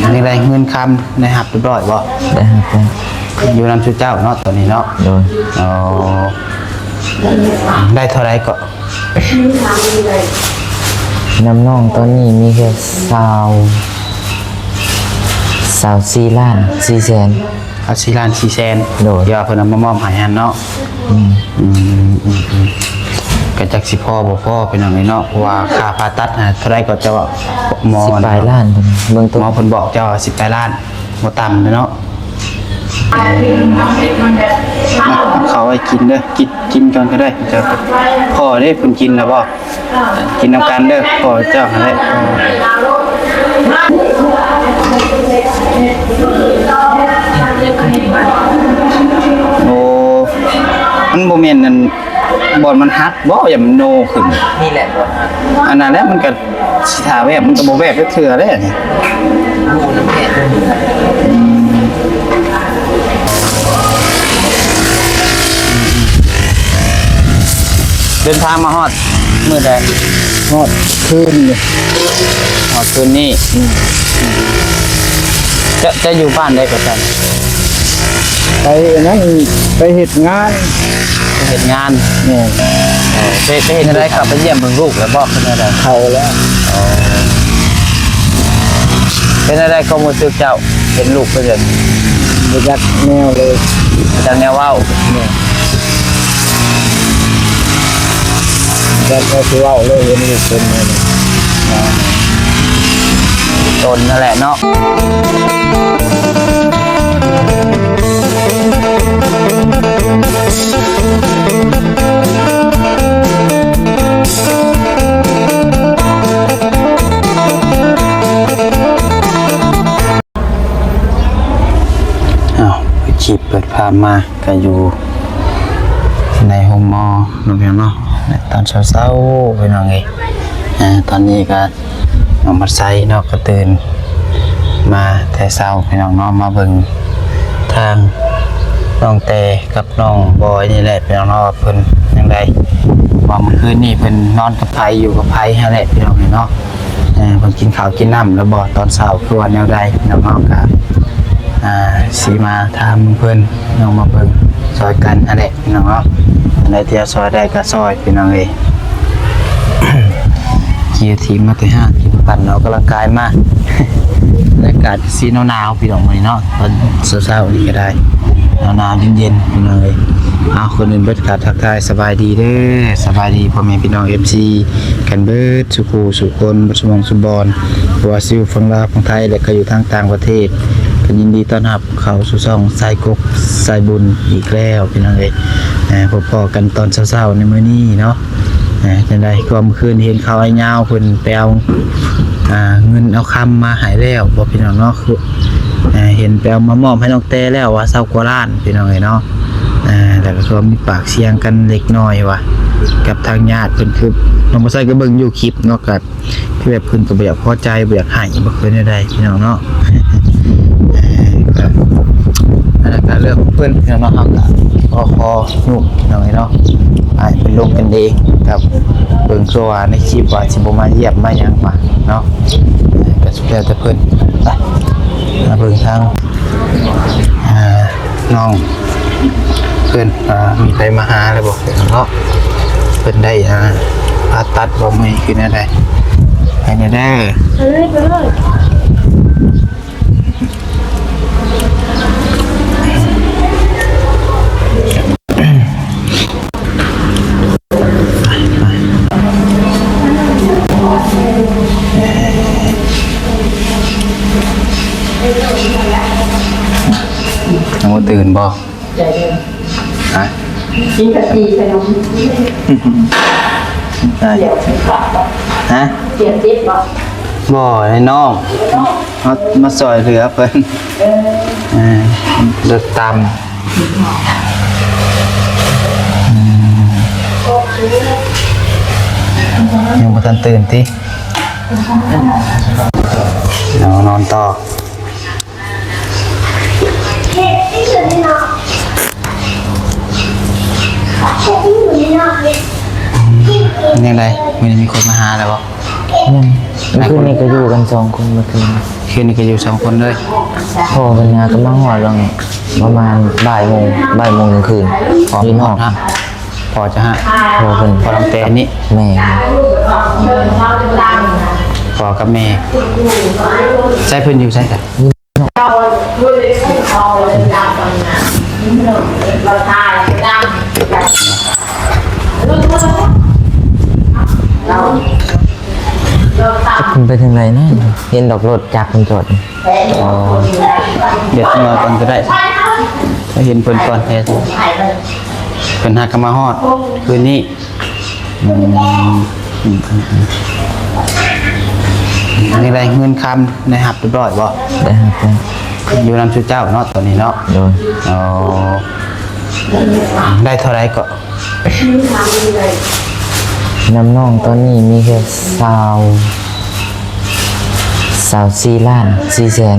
ຍັງໄດ້ເງິນຄຳ ໄດ້ຮັບຮຽບຮ້ອຍບໍ່? ໄດ້ຮັບແລ້ວ ຢູ່ນຳຊຸມເຈົ້າເນາະ ຕອນນີ້ເນາະ. ໂດຍ. ອໍ ໄດ້ເທົ່າໃດເກາະ? ນຳນ້ອງຕອນນີ້ມີແຄ່ຊາວ ຊາວສີ່ລ້ານສີ່ແສນ. ເອົາສີ່ລ້ານສີ່ແສນ. ໂດຍ. ທີ່ວ່າເພິ່ນເອົາມາມອບໃຫ້ຫັ້ນເນາະ. ອືມ ອືມ ອືມ ອືມ ກໍຈັກຊິພໍບໍ່ພໍ ພີ່ນ້ອງເອີຍເນາະ ເພາະວ່າຄ່າຜ່າຕັດຫັ້ນເທົ່າໃດກໍຈະວ່າ ໝໍ ສິບປາຍລ້ານ ເບິ່ງໂຕ ໝໍເພິ່ນບອກເຈົ້າວ່າສິບປາຍລ້ານ ບໍ່ຕ່ຳເດ້ເນາະ. ເອົາເຂົ້າໄວ້ກິນເດີ ກິນ ກິນກ່ອນກໍໄດ້. ເຈົ້າ ພໍ່ເດ້ ເພິ່ນກິນແລ້ວບໍ່? ກິນນຳກັນເດີ ພໍ່ເຈົ້າຫັ້ນແຫຼະ. ໂອ້ ມັນບໍ່ແມ່ນອັນ ບ່ອນມັນຫັກບໍ່? ຢ່າມັນໂນຂຶ້ນ ນີ້ແຫຼະບ່ອນຫັກ. ອັນນັ້ນແຫຼະ ມັນກໍຊິຖ້າແວບ ມັນກໍບໍ່ແວບຈັກເທື່ອເດ້. ເດີນທາງມາຮອດມື້ໃດ? ຮອດຄືນນີ້ ຮອດຄືນນີ້. ອືມ ເຈົ້າ ເຈົ້າຢູ່ບ້ານໃດກໍຊັ້ນ? ໄປອັນນັ້ນ ໄປເຮັດງານ ໄປເຮັດງານ. ແມ່ນ. ເອີ ໄປ ໄປເຮັດແນວໃດ? ເຂົ້າໄປຢ້ຽມເບິ່ງລູກແລ້ວບໍ່? ເປັນແນວໃດ? ເຂົ້າແລ້ວ. ອໍ ເປັນແນວໃດຄວາມຮູ້ສຶກເຈົ້າ ເຫັນລູກເປັນແບບນີ້? ບໍ່ຈັກແນວເລີຍ ບໍ່ຈັກແນວເວົ້າ. ແມ່ນ. ແຕ່ກໍຊິເວົ້າເລີຍ ເຫັນຢູ່ເປັນແນວນີ້ ຕົນນັ້ນແຫຼະເນາະ. ອ້າວ ຄລິບເປີດພາບມາ ກະຢູ່ໃນໂຮງໝໍເນາະ ພີ່ນ້ອງເນາະ ໃນຕອນເຊົ້າໆ ພີ່ນ້ອງເອີຍ. ອາ ຕອນນີ້ກະນ້ອງໝາດໄຊເນາະ ກະຕື່ນມາແຕ່ເຊົ້າ ພີ່ນ້ອງເນາະ ມາເບິ່ງທາງນ້ອງແຕ່ກັບນ້ອງບອຍນີ້ແຫຼະ ພີ່ນ້ອງເນາະ ວ່າເພິ່ນຈັ່ງໃດ ວ່າມື້ຄືນນີ້ເພິ່ນນອນກັບໃຜ ຢູ່ກັບໃຜຫັ້ນແຫຼະ ພີ່ນ້ອງເນາະ. ເອີ ເພິ່ນກິນເຂົ້າກິນນ້ຳແລ້ວບໍ່ ຕອນເຊົ້າ ຄືວ່າແນວໃດ ພີ່ນ້ອງເນາະ. ກະ ອ່າ ຊິມາຖາມເພິ່ນ ພີ່ນ້ອງ ມາເບິ່ງຊ່ອຍກັນຫັ້ນແຫຼະ ພີ່ນ້ອງເນາະ. ອັນໃດທີ່ເຮົາຊ່ອຍໄດ້ກໍຊ່ອຍ ພີ່ນ້ອງເອີຍ. ຂີ່ຖີບມາແຕ່ຮ້ານ ຂີ່ປັ່ນອອກກຳລັງກາຍມາ ບັນຍາກາດ ຊິໜາວໆ ພີ່ນ້ອງ ມື້ນີ້ເນາະ ຕອນເຊົ້າໆ ນີ້ກໍໄດ້ ໜາວໆ ເຢັນໆ ພີ່ນ້ອງເອີຍ. ເອົາ ກ່ອນອື່ນເບິດກໍທັກທາຍສະບາຍດີເດີ ສະບາຍດີພໍ່ແມ່ພີ່ນ້ອງ ເອັຟຊີ ກັນເບິດສູ່ຜູ້ສູ່ຄົນ ເບິດສູ່ໝ່ອງສູ່ບ່ອນ ບໍ່ວ່າຊິຢູ່ຝັ່ງລາວ ຝັ່ງໄທ ແລະ ກໍຢູ່ທາງຕ່າງປະເທດ ກໍຍິນດີຕ້ອນຮັບເຂົ້າສູ່ຊ່ອງສາຍກົກສາຍບຸນອີກແລ້ວ ພີ່ນ້ອງເອີຍ. ເອີ ພົບພໍ້ກັນຕອນເຊົ້າໆ ໃນມື້ນີ້ເນາະ. ເອີ ຈັ່ງໃດ ກໍເມື່ອຄືນເຫັນຂ່າວອ້າຍຍາວເພິ່ນໄປເອົາ ອ່າ ເງິນເອົາຄຳມາໃຫ້ແລ້ວບໍ່ ພີ່ນ້ອງເນາະ? ຄື ເອີ ເຫັນໄປເອົາມາມອບໃຫ້ນ້ອງແຕ່ແລ້ວວ່າຊາວກວ່າລ້ານ ພີ່ນ້ອງເອີຍເນາະ. ເອີ ແລ້ວກໍຄືວ່າມີປາກສຽງກັນເລັກນ້ອຍວ່າ ກັບທາງຍາດເພິ່ນ ຄືນ້ອງບໍ່ໃສ່ກໍເບິ່ງຢູ່ຄລິບເນາະ ກໍ ຄືແບບເພິ່ນກໍບໍ່ຢາກພໍໃຈ ບໍ່ຢາກໃຫ້ ບໍ່ຄືແນວໃດ ພີ່ນ້ອງເນາະ. ເອີ ກໍ ອັນນັ້ນກໍເລື່ອງຂອງເພິ່ນ ພີ່ນ້ອງເນາະ. ເຮົາກໍຂໍ ຂໍນຸບ ພີ່ນ້ອງເນາະ ໃຫ້ເພິ່ນລົມກັນເອງກັບ ເບິ່ງຊົ່ວວ່າໃນຄລິບວ່າຊິບໍ່ມາຢ້ຽມມາຫຍັງວ່າເນາະ. ເອີ ກໍສຸດແລ້ວແຕ່ເພິ່ນ. ໄປ ມາເບິ່ງທາງ ອ່າ ນ້ອງເພິ່ນ ອ່າ ມີໃຜມາຫາແລ້ວບໍ່ເນາະ? ເພິ່ນໄດ້ ອ່າ ຜ່າຕັດບໍ່ ມື້ນີ້ຄືແນວໃດ? ໄປແດ່ເດີ ໄປເລີຍ ໄປເລີຍ. ຍັງບໍ່ຕື່ນບໍ່? ຮະ? ກິນກະຕີຂະໜົມ. ຮະ? ບໍ່ ໃຫ້ນ້ອງ ເຮົາມາຊ່ອຍເຫຼືອເພິ່ນ. ເອີ ເອີ ເລີກຕຳ. ອືມ ຍັງບໍ່ທັນຕື່ນຕິ? ເອົາ ນອນຕໍ່. ອືມ ແນວໃດ? ມື້ນີ້ມີຄົນມາຫາແລ້ວບໍ່? ຍັງ. ມື້ຄືນນີ້ກໍຢູ່ກັນສອງຄົນ ມື້ຄືນ ຄືນນີ້ກໍຢູ່ສອງຄົນເລີຍ. ພໍ່ເພິ່ນຫາກໍມາຮອດຫວ່າງປະມານບ່າຍໂມງ ບ່າຍໂມງກາງຄືນ. ພໍ່ມາຮອດນະ? ພໍ່ຈະຫາ ພໍ່ເພິ່ນ ພໍ່ນ້ອງແຕນີ້. ແມ່ນ. ພໍ່ກັບແມ່. ໃສເພິ່ນຢູ່ໃສ? ເພິ່ນໄປທາງໃດນະ? ເຫັນດອກລົດຈັກເພິ່ນຈອດ. ອໍ ດຽວຈັກໜ້ອຍກ່ອນກໍໄດ້ ໄປເຫັນເພິ່ນກ່ອນແທ້. ເພິ່ນຫາກໍມາຮອດຄືນນີ້. ອືມ ອືມ ອືມ ອືມ ອັນນີ້ໄດ້ເງິນຄຳ ໄດ້ຮັບຮຽບຮ້ອຍບໍ່? ໄດ້ຮັບແລ້ວ. ຢູ່ນຳຊຸມເຈົ້າເນາະ ຕອນນີ້ເນາະ? ໂດຍ. ອໍ ໄດ້ເທົ່າໃດເກາະ? ນຳນ້ອງຕອນນີ້ມີແຄ່ຊາວ ຊາວສີ່ລ້ານສີ່ແສນ.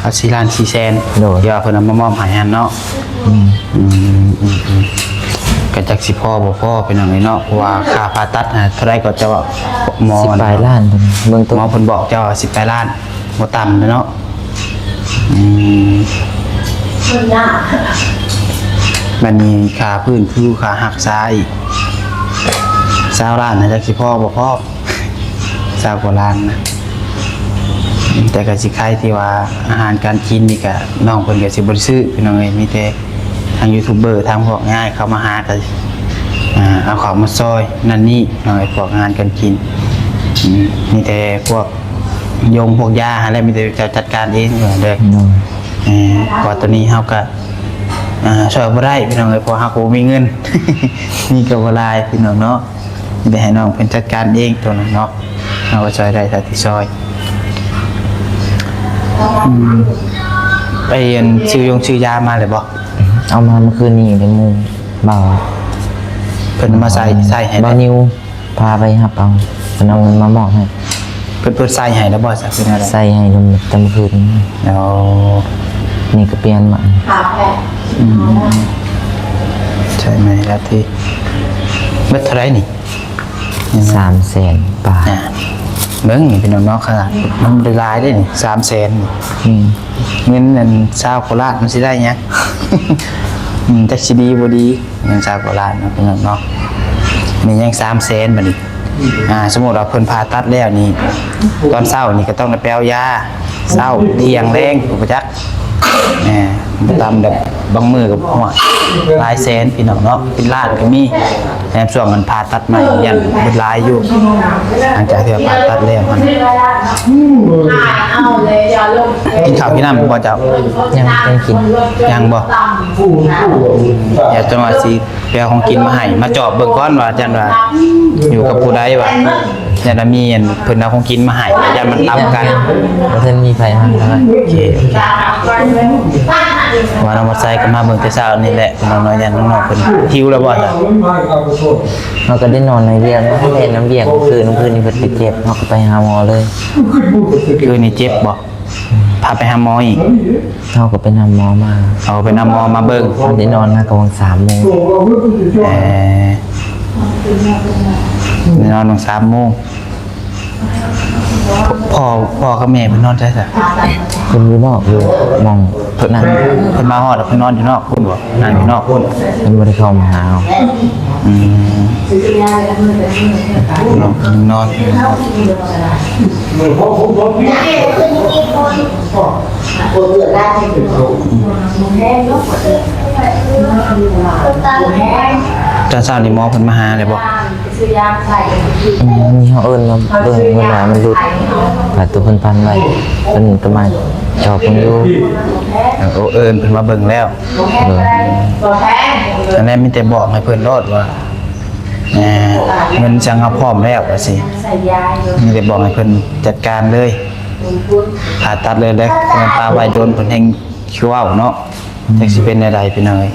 ເອົາສີ່ລ້ານສີ່ແສນ. ໂດຍ. ທີ່ວ່າເພິ່ນເອົາມາມອບໃຫ້ຫັ້ນເນາະ? ອືມ ອືມ ອືມ ອືມ ກໍຈັກຊິພໍບໍ່ພໍ ພີ່ນ້ອງເອີຍເນາະ ເພາະວ່າຄ່າຜ່າຕັດຫັ້ນເທົ່າໃດກໍເຈົ້າ ໝໍ ສິບປາຍລ້ານ ເບິ່ງໂຕ ໝໍເພິ່ນບອກເຈົ້າວ່າສິບປາຍລ້ານ ບໍ່ຕ່ຳເດ້ເນາະ. ອືມ ບັດນີ້ຄ່າຟື້ນຟູ ຄ່າຮັກສາອີກຊາວລ້ານ ຈັກຊິພໍບໍ່ພໍ. ຊາວກວ່າລ້ານນະ ແຕ່ກໍຊິໄຄທີ່ວ່າອາຫານການກິນນີ້ກະ ນ້ອງເພິ່ນກໍຊິບໍ່ໄດ້ຊື້ ພີ່ນ້ອງເອີຍ. ມີແຕ່ທາງຢູທູບເບີ ທາງພວກຍາຍເຂົ້າມາຫາ ກໍ ອ່າ ເອົາເຂົ້າມາຊ່ອຍນັ້ນນີ້ ນ້ອງເອີຍ ພວກອາຫານການກິນ. ອືມ ມີແຕ່ພວກຢົງພວກຢາຫັ້ນແຫຼະ ມີແຕ່ເຈົ້າຈັດການເອງເດີ. ໂດຍ. ເອີ ເພາະວ່າໂຕນີ້ເຮົາກໍ ອ່າ ຊ່ອຍບໍ່ໄດ້ ພີ່ນ້ອງເອີຍ ເພາະເຮົາກໍບໍ່ມີເງິນ ມີກໍບໍ່ຫຼາຍ ພີ່ນ້ອງເນາະ. ໄດ້ໃຫ້ນ້ອງເພິ່ນຈັດການເອງໂຕນັ້ນເນາະ ເຮົາກໍຊ່ອຍໄດ້ເທົ່າທີ່ຊ່ອຍ. ອືມ ໄປອັນຊື້ຢົງຊື້ຢາມາແລ້ວບໍ່? ເອົາມາມື້ຄືນນີ້ເດ້ ໝູ່ບ່າວ ເພິ່ນມາໃສ່ ໃສ່ໃຫ້ ບ່າວນິວ ພາໄປຮັບເອົາ ເພິ່ນເອົາເງິນມາມອບໃຫ້. ເພິ່ນ ເພິ່ນໃສ່ໃຫ້ແລ້ວບໍ່? ໃສ່ໃຫ້ແລ້ວ ແຕ່ມື້ຄືນນີ້. ອໍ ນີ້ກໍປ່ຽນໃໝ່. ອືມ ໃສ່ໃໝ່ແລ້ວຕິ. ເບິດເທົ່າໃດນີ້? ສາມແສນປາຍ. ອ່າ ເບິ່ງນີ້ ພີ່ນ້ອງເນາະ ຂະໜາດມັນບໍ່ໄດ້ຫຼາຍເດ້ນີ້ ສາມແສນນີ້. ອືມ ເງິນອັນຊາວໂຄລາດມັນຊິໄດ້ຫຍັງ? ອືມ ຈັກຊິດີບໍ່ດີ ເງິນຊາວໂຄລາດເນາະ ພີ່ນ້ອງເນາະ. ນີ້ຍັງສາມແສນບາດນີ້. ອ່າ ສົມມຸດວ່າເພິ່ນຜ່າຕັດແລ້ວນີ້ ຕອນເຊົ້ານີ້ກໍຕ້ອງໄດ້ໄປເອົາຢາ ເຊົ້າ ທ່ຽງ ແລງ ບໍ່ຈັກ. ແໝ ບໍ່ຕ່ຳດອກ ບາງມື້ກໍ ໂອ້ຍ ຫຼາຍແສນ ພີ່ນ້ອງເນາະ ເປັນລ້ານກໍມີ. ໃນຊ່ວງມັນຜ່າຕັດໃໝ່ ຢ້ານເບິດຫຼາຍຢູ່ ຫຼັງຈາກທີ່ວ່າຜ່າຕັດແລ້ວຫັ້ນ. ກິນເຂົ້າກິນນ້ຳບໍ່ເຈົ້າ? ຍັງບໍ່ທັນກິນ. ຍັງບໍ່? ດຽວຈັກໜ້ອຍຊິ ໄປເອົາຂອງກິນມາໃຫ້ ມາຈອບເບິ່ງກ່ອນວ່າ ຢ້ານວ່າຢູ່ກັບຜູ້ໃດ ວ່າຢ້ານວ່າມີອັນເພິ່ນເອົາຂອງກິນມາໃຫ້ ຢ້ານມັນຕຳກັນ. ບໍ່ທັນມີໃຜມາເທົ່າໃດ. ໂອເຄ ໂອເຄ ວ່ານ້ອງມາໄຊກໍມາເບິ່ງແຕ່ເຊົ້ານີ້ແຫຼະ ນ້ອງນ້ອຍ ຢ້ານນ້ອງໆເພິ່ນຫິວແລ້ວບໍ່ຊະ? ເຮົາກໍໄດ້ນອນໃນວຽກ ເຮົາເຮັດນຳວຽກຄືນ ຄືນນີ້ເພິ່ນກໍເຈັບ ເຮົາກໍໄປຫາໝໍເລີຍ. ຄືນນີ້ເຈັບບໍ່? ພາໄປຫາໝໍອີກ. ເຮົາກໍໄປນຳໝໍມາ. ເຮົາໄປນຳໝໍມາເບິ່ງ. ໄດ້ນອນນະກະວັງສາມໂມງ. ເອີ ໄດ້ນອນວັງສາມໂມງ. ພໍ່ ພໍ່ກັບແມ່ເພິ່ນນອນໃສຊະ? ເພິ່ນຢູ່ນອກ ຢູ່ໝ່ອງເພິ່ນນັ້ນ. ເພິ່ນມາຮອດແລ້ວເພິ່ນນອນຢູ່ນອກພຸ້ນບໍ່? ນັ່ງຢູ່ນອກພຸ້ນ. ເພິ່ນບໍ່ໄດ້ເຂົ້າມາຫາເຮົາ. ອືມ ນອນ ນອນ. ຕອນເຊົ້ານີ້ໝໍເພິ່ນມາຫາແລ້ວບໍ່? ອືມ ມີເຮົາເອີ້ນມາເບິ່ງເວລາມັນຫຼຸດ ບາດໂຕເພິ່ນພັນໄວ້ ເພິ່ນກໍມາຈອບເບິ່ງຢູ່. ເອີ ໂອ້ ເອີ້ນເພິ່ນມາເບິ່ງແລ້ວ. ໂດຍ. ອັນນັ້ນມີແຕ່ບອກໃຫ້ເພິ່ນໂລດວ່າ ເງິນສັງເຮົາພ້ອມແລ້ວວ່າຊີ້ ມີແຕ່ບອກໃຫ້ເພິ່ນຈັດການເລີຍ ຜ່າຕັດເລີຍແຫຼະ. ເພິ່ນປະໄວ້ດົນ ເພິ່ນແຮ່ງຄືເວົ້າເນາະ. ອືມ ຈັກຊິເປັນແນວໃດພີ່ນ້ອງເອີຍ.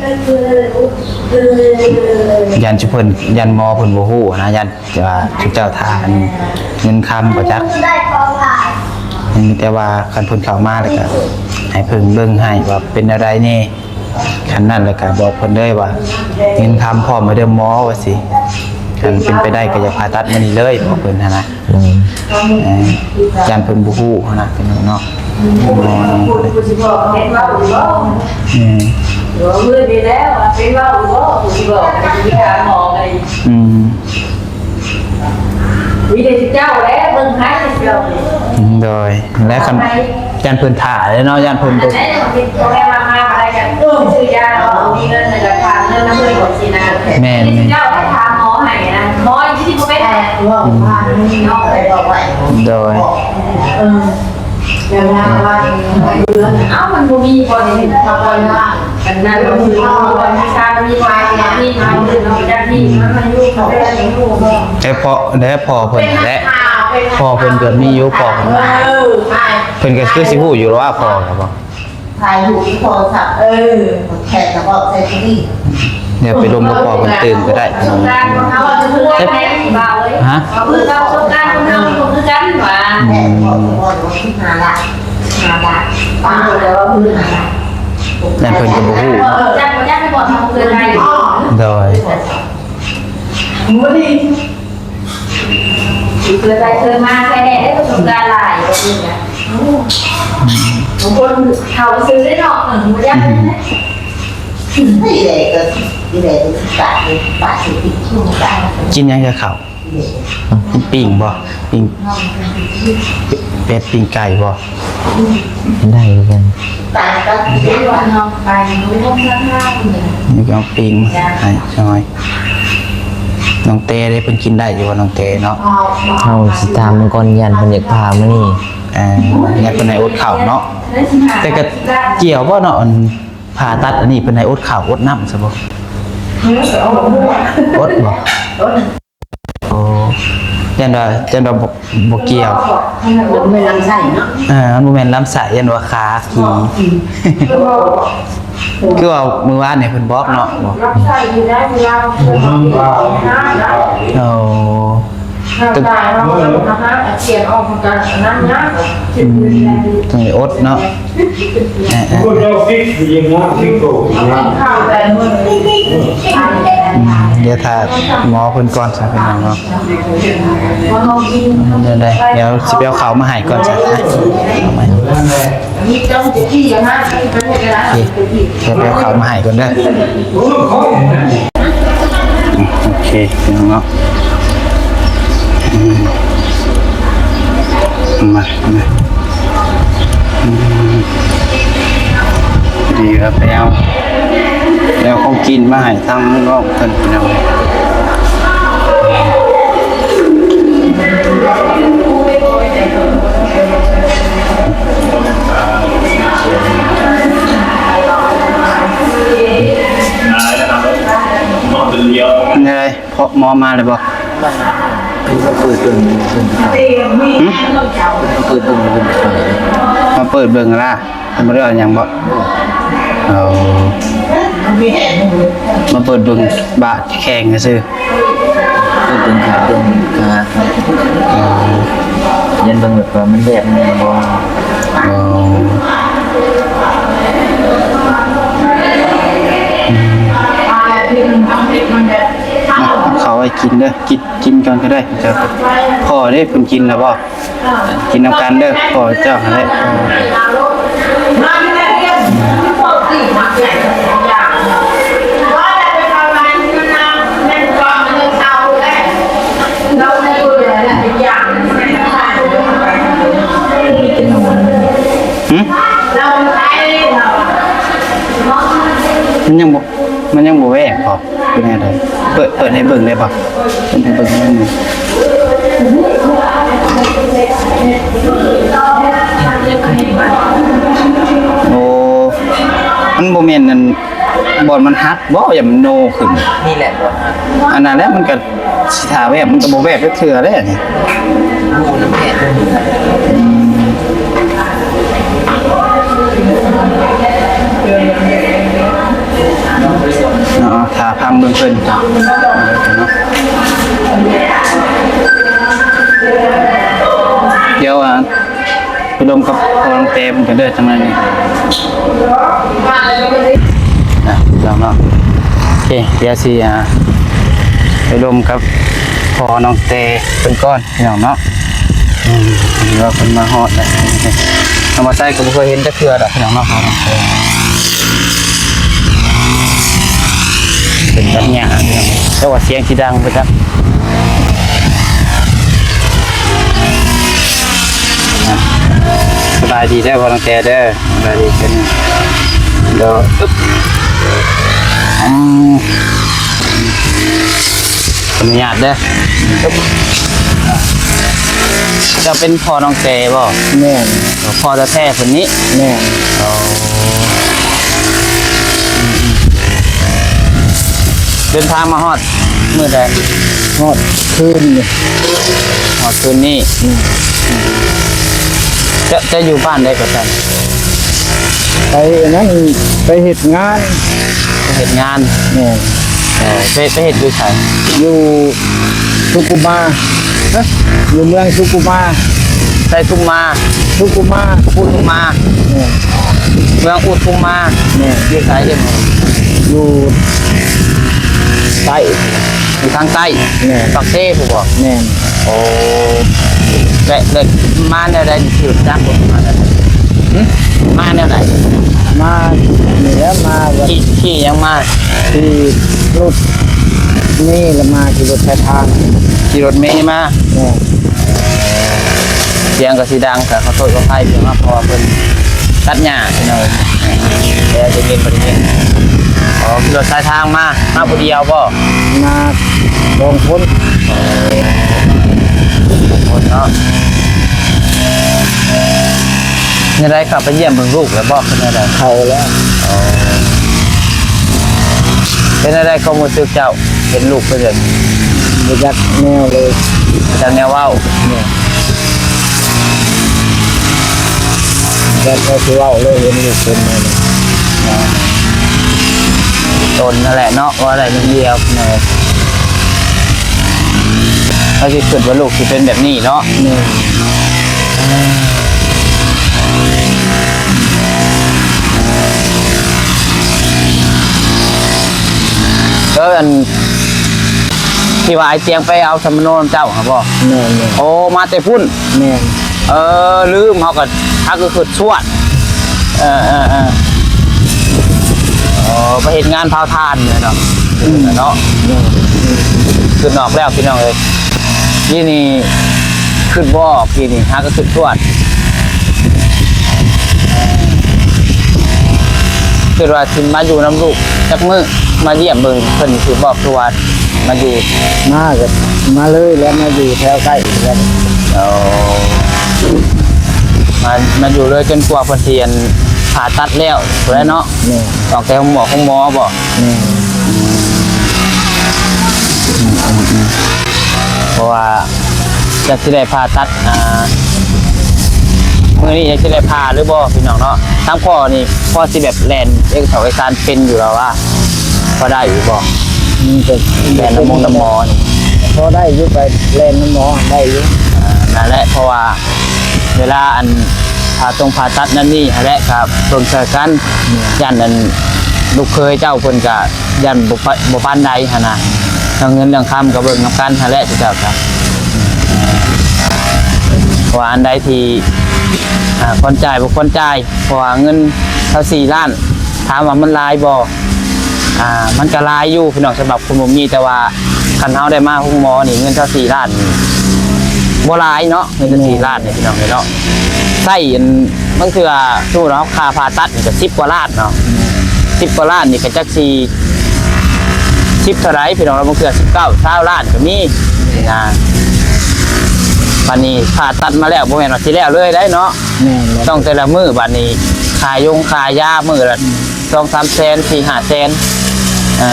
ຢ້ານຊຸເພິ່ນ ຢ້ານໝໍເພິ່ນບໍ່ຮູ້ນະ ຢ້ານວ່າຊຸເຈົ້າຖ້າອັນເງິນຄຳບໍ່ຈັກ. ມີແຕ່ວ່າຄັນເພິ່ນເຂົ້າມາແລ້ວກະໃຫ້ເພິ່ນເບິ່ງໃຫ້ວ່າເປັນແນວໃດແດ່. ຄັນນັ້ນແລ້ວກະບອກເພິ່ນເລີຍວ່າ ເງິນຄຳພ້ອມແລ້ວເດີໝໍ ວ່າຊີ້. ຄັນເປັນໄປໄດ້ກໍຢາກຜ່າຕັດມື້ນີ້ເລີຍ ບອກເພິ່ນຫັ້ນນະ. ໂດຍ ເອີ ຢ້ານເພິ່ນບໍ່ຮູ້ຫັ້ນນະ ພີ່ນ້ອງເນາະ. ອືມ ອືມ ໂດຍ ແລະຄັນ ຢ້ານເພິ່ນຖ້າເດ້ເນາະ ຢ້ານເພິ່ນບໍ່ ແມ່ນໆ ໂດຍ ເອົ້າ ມັນບໍ່ມີບໍ່ໄດ້ເຮັດ ຖ້າກ່ອນວ່າ ອັນນັ້ນກໍຄື ມີຊາ ມີໄຟ ມີເຮົາ ເນາະ ຈາກນີ້ມັນຢູ່ ແຕ່ພໍ່ ແຕ່ພໍ່ເພິ່ນຫັ້ນແຫຼະ ພໍ່ເພິ່ນກໍມີຢູ່ ພໍ່ເພິ່ນ ເອີ ເພິ່ນກໍຄືຊິຮູ້ຢູ່ວ່າພໍ່ກໍບໍ່ ຖ່າຍຮູບໂທລະສັບ ເອີ ແຂກກໍບອກໃສ່ທີ່ນີ້ ດຽວໄປລົມກັບພໍ່ເພິ່ນຕື່ມກໍໄດ້ ຮະ ຄືກັນວ່າ ອືມ ແຂກບອກວ່າສິບຫ້າລ້ານ ຫ້າລ້ານ ປ້າກໍວ່າຄືຫ້າລ້ານ ແຕ່ເພິ່ນກໍບໍ່ຮູ້ເນາະ ຈັກບໍ່ຈັກໄປບອກເຮົາເກີນໄປ ໂດຍ ມື້ນີ້ ເຄີຍໄປເຄີຍມາ ໃຄແນ່ໄດ້ປະສົບການຫຼາຍ ບາງຄົນເຖົ້າຊື່ເດ້ເນາະ ບໍ່ຢາກ ກິນຫຍັງກັບເຂົ້າ? ປີ້ງບໍ່? ປີ້ງເປັດ ປີ້ງໄກ່ບໍ່? ໄດ້ຄືກັນ ນີ້ກໍເອົາປີ້ງມາໃຫ້ຈັກໜ່ອຍ. ນ້ອງແຕເດ້ ເພິ່ນກິນໄດ້ຢູ່ບໍ່ ນ້ອງແຕເນາະ? ເຮົາຊິຖາມເພິ່ນກ່ອນ ຢ້ານເພິ່ນຢາກພາມື້ນີ້ ເອີ ຢ້ານເພິ່ນໃຫ້ອົດເຂົ້າເນາະ ແຕ່ກໍກ່ຽວບໍ່ເນາະ ອັນຜ່າຕັດອັນນີ້ ເພິ່ນໃຫ້ອົດເຂົ້າອົດນ້ຳຊະບໍ່? ອົດບໍ່? ໂອ້ ຢ້ານວ່າ ຢ້ານວ່າບໍ່ ບໍ່ກ່ຽວ ມັນບໍ່ແມ່ນລຳໄສ້ເນາະ ເອີ ມັນບໍ່ແມ່ນລຳໄສ້ ຢ້ານວ່າຂາ ຂີ່ ຄືວ່າມື້ວານນີ້ເພິ່ນບອກເນາະ ບອກ ລຳໄສ້ຢູ່ໃນເວລາ ໂອ້ ແຕ່ ອືມ ຕ້ອງໄດ້ອົດເນາະ. ເອີໆ ດຽວຖ້າໝໍເພິ່ນກ່ອນຊະ ພີ່ນ້ອງເນາະ. ດຽວໄດ້ ດຽວຊິໄປເອົາເຂົ້າມາໃຫ້ກ່ອນຊະ ເອົາມາ ໂອເຄ ດຽວໄປເອົາເຂົ້າມາໃຫ້ກ່ອນເດີ. ໂອເຄ ພີ່ນ້ອງເນາະ ອືມ ມາ ມາ ອືມ ດີແລ້ວ ໄປເອົາ ໄປເອົາຂອງກິນມາໃຫ້ທາງນ້ອງເພິ່ນ ພີ່ນ້ອງ. ເປັນໃດ? ເພາະໝໍມາແລ້ວບໍ່? ມາ ມາເປີດເບິ່ງ ຫຶ? ມາເປີດເບິ່ງ ມາເປີດເບິ່ງລະ ເພິ່ນບໍ່ໄດ້ວ່າຫຍັງບໍ່? ເອີ ມາເປີດເບິ່ງບາດແຂ້ງຊື່ ເປີດເບິ່ງຂາ ເບິ່ງຂາ ເອີ ຢ້ານເບິ່ງແບບວ່າມັນແບບນັ້ນບໍ່? ເອີ ອືມ ເອົາເຂົ້າໃຫ້ກິນເດີ ກິນ ກິນກ່ອນກໍໄດ້. ພໍ່ເດ້ ເພິ່ນກິນແລ້ວບໍ່? ກິນນຳກັນເດີ ພໍ່ເຈົ້າຫັ້ນແຫຼະ. ຫຶ? ມັນຍັງບໍ່ ມັນຍັງບໍ່ແວບບໍ່? ເປັນແນວໃດ? ເປີດ ເປີດໃຫ້ເບິ່ງໄດ້ບໍ່? ເປີດໃຫ້ເບິ່ງໜ້ອຍໜຶ່ງ. ໂອ້ ມັນບໍ່ແມ່ນອັນ ບ່ອນມັນຫັກບໍ່? ຢ່າມັນໂນຂຶ້ນ. ນີ້ແຫຼະບ່ອນຫັກ. ອັນນັ້ນແຫຼະ ມັນກະຊິຖ້າແວບ ມັນກະບໍ່ແວບຈັກເທື່ອເດ້ນີ້. ເນາະ ຖ້າຟັງເບິ່ງເພິ່ນເນາະ ດຽວ ອ່າ ໄປລົມກັບພໍ່ນ້ອງແຕ້ມກັນເດີ ຈັ່ງນັ້ນນີ້ ນະ ພີ່ນ້ອງເນາະ. ໂອເຄ ດຽວຊິ ອ່າ ໄປລົມກັບພໍ່ນ້ອງແຕ່ເພິ່ນກ່ອນ ພີ່ນ້ອງເນາະ. ອືມ ເຫັນວ່າເພິ່ນມາຮອດແລ້ວ. ທຳມະຊາດກໍບໍ່ເຄີຍເຫັນຈັກເທື່ອດອກ ພີ່ນ້ອງເນາະ. ພໍ່ນ້ອງແຕ່ເປັນຕັດຫຍ້າ ພີ່ນ້ອງ, ແຕ່ວ່າສຽງຊິດັງໄປຈັກ. ສະບາຍດີເດີ ພໍ່ນ້ອງແຕ່ເດີ. ສະບາຍດີເດີ. ອືມ ຂໍອະນຸຍາດເດີ. ເຈົ້າເປັນພໍ່ນ້ອງແຕ່ບໍ່? ແມ່ນ. ພໍ່ແທ້ໆເພິ່ນນີ້? ແມ່ນ. ອໍ ເດີນທາງມາຮອດມື້ໃດ? ຮອດຄືນນີ້. ຮອດຄືນນີ້. ອືມ ເຈົ້າ ເຈົ້າຢູ່ບ້ານໃດກໍຊັ້ນ? ໄປອັນນັ້ນ ໄປເຮັດງານ. ໄປເຮັດງານ. ແມ່ນ. ເອີ ໄປ ໄປເຮັດຢູ່ໃສ? ຢູ່ສຸຂຸມາ. ຮະ? ຢູ່ເມືອງສຸຂຸມາ. ໄຊທຸມມາ. ສຸຂຸມາ. ອຸທຸມມາ. ແມ່ນ. ເມືອງອຸທຸມມາ. ແມ່ນ. ຢູ່ໃສເດ້? ຢູ່ໃຕ້. ຢູ່ທາງໃຕ້. ແມ່ນ. ປາກເຊພຸ້ນບໍ່? ແມ່ນ. ໂອ້ ແລະ ແລະ ມາແນວໃດ? ຂີ່ລົດຈັກບໍ່? ມາແນວໃດ? ຫຶ? ມານີ້ແຫຼະ ມາແບບ ຂີ່ ຂີ່ຫຍັງມາ? ຂີ່ລົດເມລະມາ ຂີ່ລົດສາຍທາງ. ຂີ່ລົດເມມາ. ແມ່ນ. ສຽງກໍຊິດັງ ກໍຂໍໂທດຂໍອະໄພເນາະ ເພາະວ່າເພິ່ນຕັດຫຍ້າພີ່ນ້ອງ. ແຕ່ໄດ້ຍິນ ບໍ່ໄດ້ຍິນ. ອໍ ຂີ່ລົດສາຍທາງມາ. ມາຜູ້ດຽວບໍ່? ມາສອງຄົນ. ສອງຄົນເນາະ. ແນວໃດ ເຂົ້າໄປຢ້ຽມເບິ່ງລູກແລ້ວບໍ່? ເປັນແນວໃດ? ເຂົ້າແລ້ວ. ອໍ ເປັນແນວໃດຄວາມຮູ້ສຶກເຈົ້າ ເຫັນລູກເປັນແບບນີ້? ບໍ່ຈັກແນວເລີຍ. ບໍ່ຈັກແນວເວົ້າ. ແມ່ນ. ແຕ່ກໍຊິເວົ້າເລີຍ ເຫັນຢູ່ເປັນແນວນີ້ ຕົນຫັ້ນແຫຼະເນາະ ເວົ້າໄດ້ໜຶ່ງດຽວເນາະ. ເຮົາຊິຄິດວ່າລູກຊິເປັນແບບນີ້ເນາະ. ແມ່ນ. ເອີ ອັນ ທີ່ວ່າອ້າຍຕຽງໄປເອົາສຳມະໂນນຳເຈົ້າຫັ້ນບໍ່? ແມ່ນໆ. ໂອ້ ມາແຕ່ພຸ້ນ. ແມ່ນ. ເອີ ລືມ ເຮົາກໍ ຫາກໍຄຶດຊວດ. ເອີໆໆ ອໍ ໄປເຮັດງານເຜົາຖ່ານແມ່ນເນາະ. ອືມ ເນາະ. ແມ່ນ. ຄຶດອອກແລ້ວພີ່ນ້ອງເອີຍ. ປີນີ້ຄຶດບໍ່ອອກ ປີນີ້ຫາກໍຄຶດຊວດ. ຄິດວ່າຊິມາຢູ່ນຳລູກຈັກມື້ ມາຢ້ຽມເບິ່ງເພິ່ນ ຄືບອກຄືວ່າມາຢູ່. ມາກໍມາເລີຍແຫຼະ ມາຢູ່ແຖວໃກ້ແຫຼະ. ໂອ້ ມາ ມາຢູ່ເລີຍຈົນກວ່າເພິ່ນຊິ ອັນ ຜ່າຕັດແລ້ວພຸ້ນແຫຼະເນາະ. ແມ່ນ. ອອກແຕ່ໂຮງໝໍ ໂຮງໝໍບໍ່? ແມ່ນ. ອືມໆໆ ເພາະວ່າ ຈັກຊິໄດ້ຜ່າຕັດ ອ່າ ມື້ນີ້ຈັກຊິໄດ້ຜ່າຫຼືບໍ່ ພີ່ນ້ອງເນາະ. ທາງພໍ່ນີ້ພໍຊິແບບແລ່ນເອກສອກເອກສານເປັນຢູ່ແລ້ວຫວາ? ພໍໄດ້ຢູ່ບໍ່? ມັນກໍ ແລ່ນນຳໝົງນຳໝໍນີ້ ພໍໄດ້ຢູ່ ໄປແລ່ນນຳໝໍໄດ້ຢູ່. ອ່າ ນັ້ນແຫຼະ ເພາະວ່າເວລາ ອັນ ຜ່າຕົງຜ່າຕັດນັ້ນນີ້ຫັ້ນແຫຼະ ກໍເບິ່ງຊ່ອຍກັນ. ແມ່ນ. ຢ້ານ ອັນ ລູກເຂີຍເຈົ້າເພິ່ນກໍ ຢ້ານບໍ່ປະ ບໍ່ປານໃດຫັ້ນນະ. ເລື່ອງເງິນເລື່ອງຄຳກໍເບິ່ງນຳກັນຫັ້ນແຫຼະ ເຈົ້າກໍ ເພາະວ່າອັນໃດທີ່ ອ່າ ຄວນຈ່າຍບໍ່ຄວນຈ່າຍ ເພາະວ່າເງິນຊາວສີ່ລ້ານ ຖາມວ່າມັນຫຼາຍບໍ່? ອ່າ ມັນກໍຫຼາຍຢູ່ພີ່ນ້ອງ ສຳລັບຄົນບໍ່ມີ, ແຕ່ວ່າຄັນເຮົາໄດ້ມາໂຮງໝໍນີ້ ເງິນຊາວສີ່ລ້ານນີ້ບໍ່ຫຼາຍເນາະ. ເງິນຊາວສີ່ລ້ານນີ້ ພີ່ນ້ອງເອີຍເນາະ ໃຊ້ອັນ ບາງເທື່ອ ສົມມຸດວ່າເຮົາຄ່າຜ່າຕັດນີ້ກໍສິບກວ່າລ້ານເນາະ, ສິບກວ່າລ້ານນີ້ກໍຈັກຊິສິບເທົ່າໃດພີ່ນ້ອງເນາະ, ບາງເທື່ອສິບເກົ້າ ຊາວລ້ານກໍມີນີ້ນະ. ບາດນີ້ຜ່າຕັດມາແລ້ວ ບໍ່ແມ່ນວ່າຊິແລ້ວເລີຍໄດ໋ເນາະ. ແມ່ນແຫຼະ. ຕ້ອງແຕ່ລະມື້ ບາດນີ້ຄ່າຢົງຄ່າຢາມື້ລະ ອືມ ສອງສາມແສນ ສີ່ຫ້າແສນ ເອີ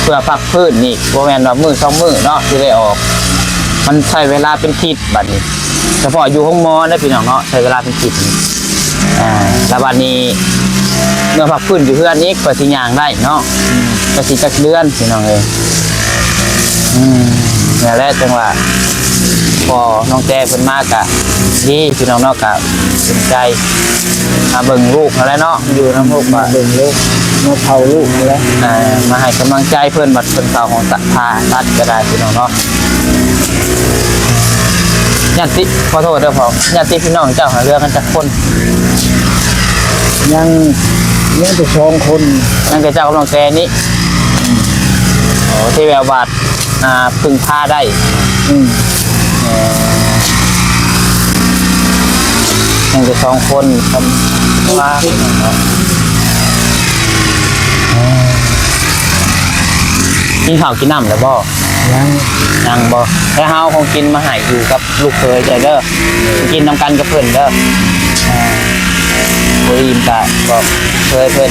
ເພື່ອພັກຟື້ນນີ້ ບໍ່ແມ່ນວ່າມື້ສອງມື້ເນາະ ຊິໄດ້ອອກ, ມັນໃຊ້ເວລາເປັນທິດ. ບັດນີ້ ສະເພາະຢູ່ໂຮງໝໍເດີພີ່ນ້ອງເນາະ ໃຊ້ເວລາເປັນທິດນີ້ ອ່າ ແລ້ວບັດນີ້ເມື່ອພັກຟື້ນຢູ່ເຮືອນອີກ ກວ່າຊິຍ່າງໄດ້ເນາະ ອືມ ກໍຊິຈັກເດືອນພີ່ນ້ອງເອີຍ. ອືມ ນັ້ນແຫຼະ ຈັ່ງວ່າພໍນ້ອງແຕ່ເພິ່ນມາກະດີພີ່ນ້ອງເນາະ ກະເປັນໃຈ. ມາເບິ່ງລູກຫັ້ນແຫຼະເນາະ ຢູ່ນຳລູກ ມາເບິ່ງລູກ ມາເຝົ້າລູກຫັ້ນແຫຼະ ອ່າ ມາໃຫ້ກຳລັງໃຈເພິ່ນ ບັດເພິ່ນເຂົ້າຫ້ອງ ສະ ຜ່າຕັດກໍໄດ້ພີ່ນ້ອງເນາະ. ຍາດຕິ ຂໍໂທດເດີພໍ່ ຍາດຕິພີ່ນ້ອງເຈົ້າຫາເຫຼືອກັນຈັກຄົນ? ຍັງ ຍັງແຕ່ສອງຄົນ ຍັງແຕ່ເຈົ້າກັບນ້ອງແຕນີ້. ໂອ້ ທີ່ແບບວ່າ ອ່າ ເພິ່ງພາໄດ້. ອືມ ເອີ ຍັງແຕ່ສອງຄົນ ຄັນວ່າ ເອີ ກິນເຂົ້າກິນນ້ຳແລ້ວບໍ່? ຍັງ ຍັງບໍ່? ແລ້ວເຮົາເອົາຂອງກິນມາໃຫ້ຢູ່ກັບລູກເຂີຍເຈົ້າເດີ ກິນນຳກັນກັບເພິ່ນເດີ. ອ່າ ບໍ່ອີ່ມກະບອກເຂີຍເພິ່ນ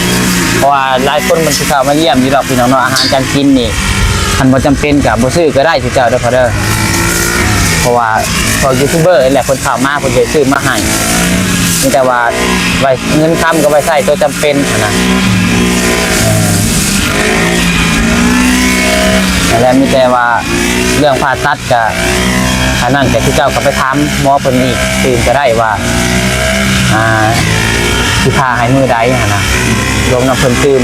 ເພາະວ່າຫຼາຍຄົນມັນຊິເຂົ້າມາຢ້ຽມຢູ່ດອກພີ່ນ້ອງເນາະ. ອາຫານການກິນນີ້ ຄັນບໍ່ຈຳເປັນກໍບໍ່ຊື້ກໍໄດ້ ເຈົ້າເດີພໍ່ເດີ ເພາະວ່າພວກຢູທູບເບີນີ້ແຫຼະ ເພິ່ນເຂົ້າມາເພິ່ນຊິຊື້ມາໃຫ້ ມີແຕ່ວ່າໄວ້ ເງິນຄຳກໍໄວ້ໃຊ້ຕົວຈຳເປັນຫັ້ນນະ. ເອີ ນັ້ນແຫຼະ ມີແຕ່ວ່າເລື່ອງຜ່າຕັດ ກະ ອັນນັ້ນກະຄືເຈົ້າກໍໄປຖາມໝໍເພິ່ນອີກຕື່ມກໍໄດ້ວ່າ ອ່າ ຊິຜ່າໃຫ້ມື້ໃດຫັ້ນນະ ລົມນຳເພິ່ນຕື່ມ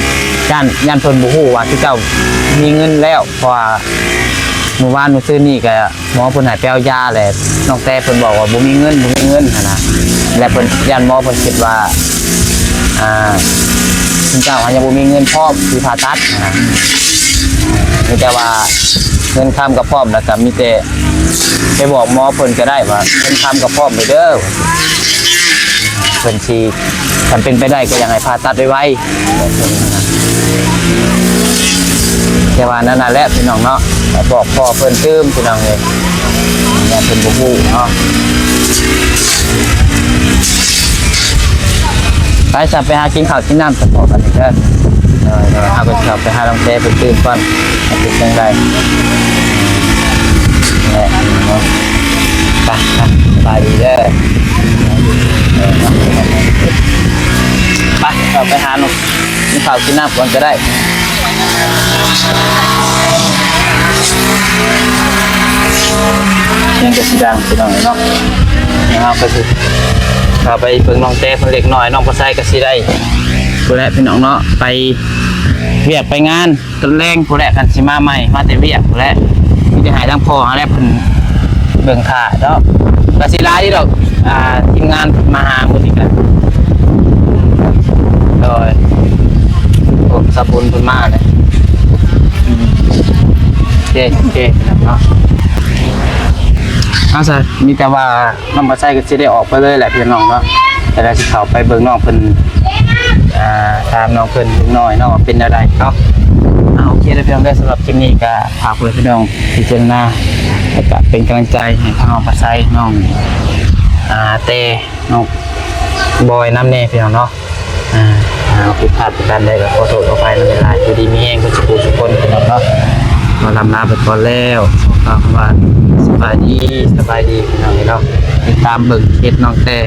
ຢ້ານ ຢ້ານເພິ່ນບໍ່ຮູ້ວ່າຄືເຈົ້າມີເງິນແລ້ວ ເພາະວ່າມື້ວານມື້ຊືນນີ້ກະ ໝໍເພິ່ນໃຫ້ໄປເອົາຢາແຫຼະ ນ້ອງແຕເພິ່ນບອກວ່າບໍ່ມີເງິນ ບໍ່ມີເງິນຫັ້ນນະ ແລະເພິ່ນ ຢ້ານໝໍເພິ່ນຄິດວ່າ ອ່າ ເຈົ້າຍັງບໍ່ມີເງິນພ້ອມຊິຜ່າຕັດຫັ້ນນະ. ມີແຕ່ວ່າເງິນຄຳກໍພ້ອມ ແລ້ວກໍມີແຕ່ໄປບອກໝໍເພິ່ນກໍໄດ້ວ່າ ເງິນຄຳກໍພ້ອມເດີ ເພິ່ນຊິ ຄັນເປັນໄປໄດ້ກໍຢາກໃຫ້ຜ່າຕັດໄວໆ. ແຕ່ວ່ານັ້ນນະແຫຼະພີ່ນ້ອງເນາະ ບອກພໍ່ເພິ່ນຕື່ມພີ່ນ້ອງເອີຍ ແມ່ນເພິ່ນບໍ່ຮູ້ເນາະ. ໄປຊະ ໄປຫາກິນເຂົ້າກິນນ້ຳສະເພາະບັດນີ້ເດີ. ໂດຍໆ ເຮົາກໍຊິເຂົ້າໄປຫານ້ອງແຕເພິ່ນຕື່ມກ່ອນ ວ່າເປັນຈັ່ງໃດ. ແຫຼະເນາະ ໄປ ໄປ ສະບາຍດີເດີ. ໄປ ເຂົ້າໄປຫານ້ອງ ກິນເຂົ້າກິນນ້ຳກ່ອນກໍໄດ້. ສຽງກໍຊິດັງພີ່ນ້ອງເນາະ. ເຮົາກໍຊິເຂົ້າໄປເບິ່ງນ້ອງແຕເພິ່ນເລັກນ້ອຍ ນ້ອງປາໄຊກໍຊິໄດ້ ພຸ້ນແຫຼະພີ່ນ້ອງເນາະ ໄປວຽກໄປງານ ຕອນແລງພຸ້ນແຫຼະ ຄັນຊິມາໃໝ່ ມາແຕ່ວຽກພຸ້ນແຫຼະ ມີແຕ່ໃຫ້ທາງພໍ່ຫັ້ນແຫຼະເພິ່ນເບິ່ງຖ້າເນາະ. ກະຊິຫຼາຍຢູ່ດອກ ອ່າ ທີມງານມາຫາມື້ນີ້ກະ ໂດຍ ໂອ້ ສາວບຸນເພິ່ນມາແລ້ວ. ອືມ ໂອເຄ ໂອເຄເນາະ. ເອົາຊະ ມີແຕ່ວ່າ ນ້ອງປາໄຊກໍຊິໄດ້ອອກໄປເລີຍແຫຼະພີ່ນ້ອງເນາະ ແຕ່ລະຊິເຂົ້າໄປເບິ່ງນ້ອງເພິ່ນ ອ່າ ຖາມນ້ອງເພິ່ນເລັກນ້ອຍເນາະວ່າເປັນແນວໃດເນາະ. ອ່າ ໂອເຄເດີພີ່ນ້ອງເດີ ສຳລັບຄລິບນີ້ກໍຝາກໄວ້ພີ່ນ້ອງພິຈາລະນາ ແລ້ວກໍເປັນກຳລັງໃຈໃຫ້ທັງນ້ອງປາໄຊ ນ້ອງ ອ່າ ແຕ່ ນ້ອງບອຍນຳແດ່ພີ່ນ້ອງເນາະ. ອ່າ ເຮົາຜິດພາດປະການໃດກໍຂໍໂທດຂໍອະໄພນຳຫຼາຍໆ ຢູ່ດີມີແຮງເບິດສູ່ຜູ້ສູ່ຄົນພີ່ນ້ອງເນາະ. ຂໍລ່ຳລາໄປກ່ອນແລ້ວ ຂໍກ່າວຄຳວ່າສະບາຍດີ ສະບາຍດີພີ່ນ້ອງເອີຍເນາະ. ຕິດຕາມເບິ່ງເພຈນ້ອງແຕ່